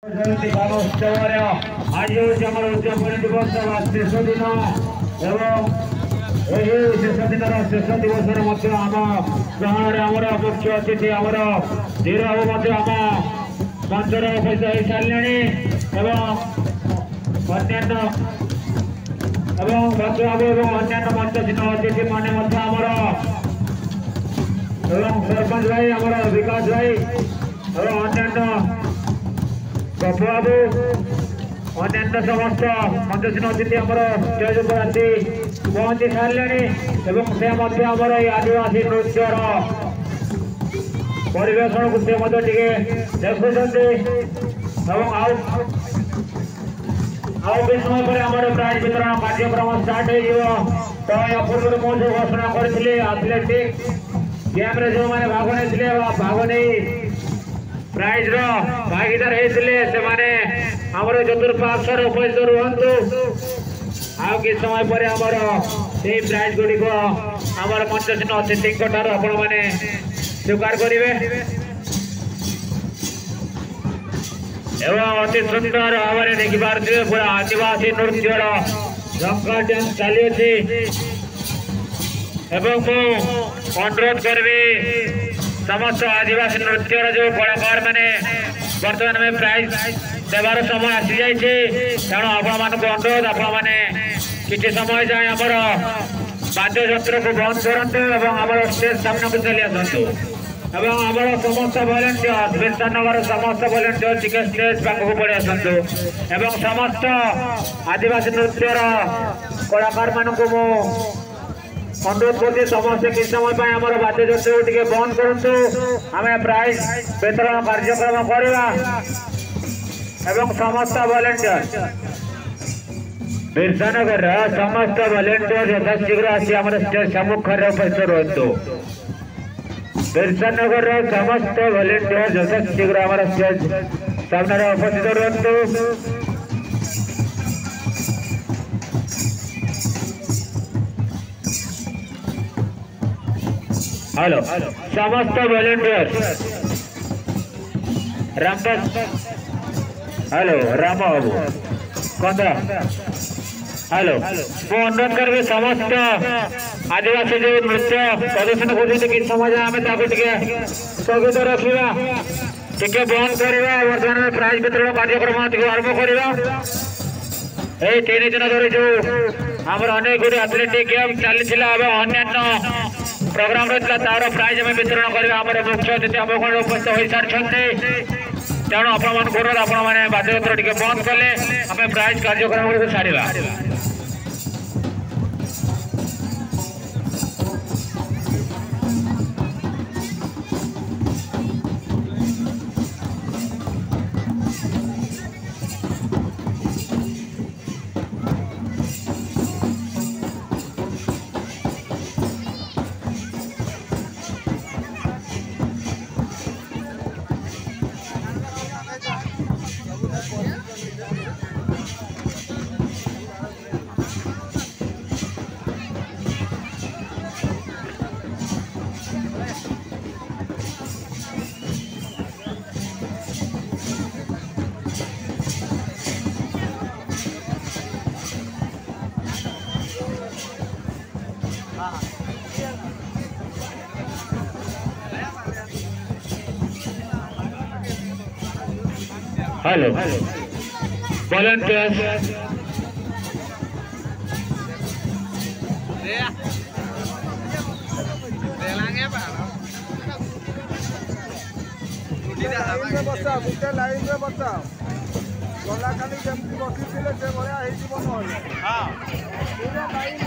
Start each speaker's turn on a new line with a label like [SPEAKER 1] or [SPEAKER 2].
[SPEAKER 1] ଜୟନ୍ତୀ ମହୋତ୍ସବର ଆଜି ହେଉଛି ଆମର ଉଦଯାପନୀ ଦିବସ ବା ଶେଷ ଦିନ ଏବଂ ଏହି ଶେଷ ଦିନର ଶେଷ ଦିବସରେ ମଧ୍ୟ ଆମ ଗହଣରେ ଆମର ମୁଖ୍ୟ ଅତିଥି ଆମର ଧୀର ବାବୁ ମଧ୍ୟ ଆମ ମଞ୍ଚରେ ଉପସ୍ଥିତ ହୋଇସାରିଲେଣି ଏବଂ ଅନ୍ୟାନ୍ୟ ଏବଂ ଭଦ୍ରବାବୁ ଏବଂ ଅନ୍ୟାନ୍ୟ ମଞ୍ଚସୀନ ଅତିଥି ମାନେ ମଧ୍ୟ ଆମର ଏବଂ ସରପଞ୍ଚ ଭାଇ, ଆମର ବିକାଶ ଭାଇ ଏବଂ ଅନ୍ୟାନ୍ୟ ଗପବାବୁ, ଅନ୍ୟାନ୍ୟ ସମସ୍ତ ମଞ୍ଚସୀନ ଅତିଥି ଆମର ଷ୍ଟେଜ ଉପରେ ଆସି ପହଞ୍ଚି ସାରିଲେଣି ଏବଂ ସେ ମଧ୍ୟ ଆମର ଏଇ ଆଦିବାସୀ ନୃତ୍ୟର ପରିବେଷଣକୁ ସେ ମଧ୍ୟ ଟିକେ ଦେଖୁଛନ୍ତି। ଏବଂ ଆଉ ଆଉ କିଛି ସମୟ ପରେ ଆମର ପ୍ରାଇଜ ବିତରଣ କାର୍ଯ୍ୟକ୍ରମ ଷ୍ଟାର୍ଟ ହେଇଯିବ। ତ ଏହା ପୂର୍ବରୁ ମୁଁ ଯେଉଁ ଘୋଷଣା କରିଥିଲି, ଆଥଲେଟିକ୍ ଗେମ୍ରେ ଯେଉଁମାନେ ଭାଗ ନେଇଥିଲେ ବା ଭାଗ ନେଇ ପ୍ରାଇଜର ଭାଗିଦାର ହେଇଥିଲେ, ସେମାନେ ଆମର ଚତୁର୍ପାର୍ଶ୍ୱରେ ଉପସ୍ଥିତ ରୁହନ୍ତୁ। ଆଉ କିଛି ସମୟ ପରେ ଆମର ସେଇ ପ୍ରାଇଜ ଗୁଡ଼ିକ ଆମର ମଞ୍ଚସୀନ ଅତିଥିଙ୍କ ଠାରୁ ଆପଣମାନେ ସ୍ୱୀକାର କରିବେ। ଏବଂ ଅତି ସୁନ୍ଦର ଭାବରେ ଦେଖିପାରୁଥିବେ, ପୁରା ଆଦିବାସୀ ନୃତ୍ୟର ଝଙ୍କା ଡ୍ୟାନ୍ସ ଚାଲିଅଛି। ଏବଂ ମୁଁ ଅନୁରୋଧ କରିବି, ସମସ୍ତ ଆଦିବାସୀ ନୃତ୍ୟର ଯେଉଁ କଳାକାର ମାନେ, ବର୍ତ୍ତମାନ ଆମେ ପ୍ରାଇଜ ଦେବାର ସମୟ ଆସିଯାଇଛି। ତେଣୁ ଆପଣମାନଙ୍କୁ ଅନୁରୋଧ, ଆପଣମାନେ କିଛି ସମୟ ଯାଏଁ ଆମର ବାଦ୍ୟଯନ୍ତ୍ରକୁ ବନ୍ଦ କରନ୍ତୁ ଏବଂ ଆମର ଷ୍ଟେଜ ସାମ୍ନାକୁ ଚାଲି ଆସନ୍ତୁ। ଏବଂ ଆମର ସମସ୍ତ ଭଲେଣ୍ଟିୟର, ବିର୍ସାନଗର ସମସ୍ତ ଭଲେଣ୍ଟିୟର ଟିକେ ଷ୍ଟେଜ ପାଖକୁ ପଳେଇ ଆସନ୍ତୁ। ଏବଂ ସମସ୍ତ ଆଦିବାସୀ ନୃତ୍ୟର କଳାକାରମାନଙ୍କୁ ମୁଁ ଅନୁରୋଧ କରୁଛି, ସମସ୍ତେ କିଛି ସମୟ ପାଇଁ ଆମର ବାଦ୍ୟଯନ୍ତ୍ରକୁ ଟିକେ ବନ୍ଦ କରନ୍ତୁ, ଆମେ ପ୍ରାଇଜ ବିତରଣ କାର୍ଯ୍ୟକ୍ରମ କରିବା। ଏବଂ ସମସ୍ତ ଭଲେଣ୍ଟିୟର, ବିର୍ସାନଗରର ସମସ୍ତ ଭଲେଣ୍ଟିୟର ଯଥାଶୀଘ୍ର ଆସି ଆମର ଷ୍ଟେଜ ସମ୍ମୁଖରେ ଉପସ୍ଥିତ ରୁହନ୍ତୁ। ବିର୍ସାନଗରର ସମସ୍ତ ଭଲେଣ୍ଟିୟର ଯଥାଶୀଘ୍ର ଆମର ଷ୍ଟେଜ ସାମ୍ନାରେ ଉପସ୍ଥିତ ରୁହନ୍ତୁ। ହ୍ୟାଲୋ, ସମସ୍ତ ଭଲେଣ୍ଟିୟର, ରାମଦାସ, ହ୍ୟାଲୋ, ରାମ ବାବୁ କନ୍ଦ, ହ୍ୟାଲୋ। ମୁଁ ଅନୁରୋଧ କରିବି, ସମସ୍ତ ଆଦିବାସୀ ଯେଉଁ ନୃତ୍ୟ ପ୍ରଦର୍ଶନ କରୁଛନ୍ତି, କିଛି ସମୟ ଯାଏଁ ଆମେ ତାକୁ ଟିକେ ସ୍ଥଗିତ ରଖିବା, ଟିକେ ବନ୍ଦ କରିବା। ବର୍ତ୍ତମାନ ପ୍ରାଇଜ ବିତରଣ କାର୍ଯ୍ୟକ୍ରମ ଟିକେ ଆରମ୍ଭ କରିବା। ଏଇ 3 ଦିନ ଧରି ଯେଉଁ ଆମର ଅନେକ ଗୁଡ଼ିଏ ଆଥଲେଟିକ୍ ଗେମ୍ ଚାଲିଥିଲା ଏବଂ ଅନ୍ୟାନ୍ୟ ପ୍ରୋଗ୍ରାମ ରହିଥିଲା, ତାର ପ୍ରାଇଜ ଆମେ ବିତରଣ କରିବା। ଆମର ମୁଖ୍ୟ ଅତିଥି ଆମ ଗଣରେ ଉପସ୍ଥିତ ହୋଇସାରିଛନ୍ତି। ତେଣୁ ଆପଣମାନଙ୍କୁ ଅନୁରୋଧ, ଆପଣମାନେ ବାଦ୍ୟଯନ୍ତ୍ର ଟିକେ ବନ୍ଦ କଲେ ଆମେ ପ୍ରାଇଜ କାର୍ଯ୍ୟକ୍ରମ ଗୁଡ଼ିକୁ ସାରିବା। Hello volunteers,
[SPEAKER 2] ଲାଇନରେ ବସାଅ, ଗୋଟେ ଲାଇନରେ ବସାଅ। ଗଲା କାଲି ଯେମିତି ବସିଥିଲେ ସେଭଳିଆ ହେଇଯିବ, ନହେଲେ ପୁରା ଲାଇନ।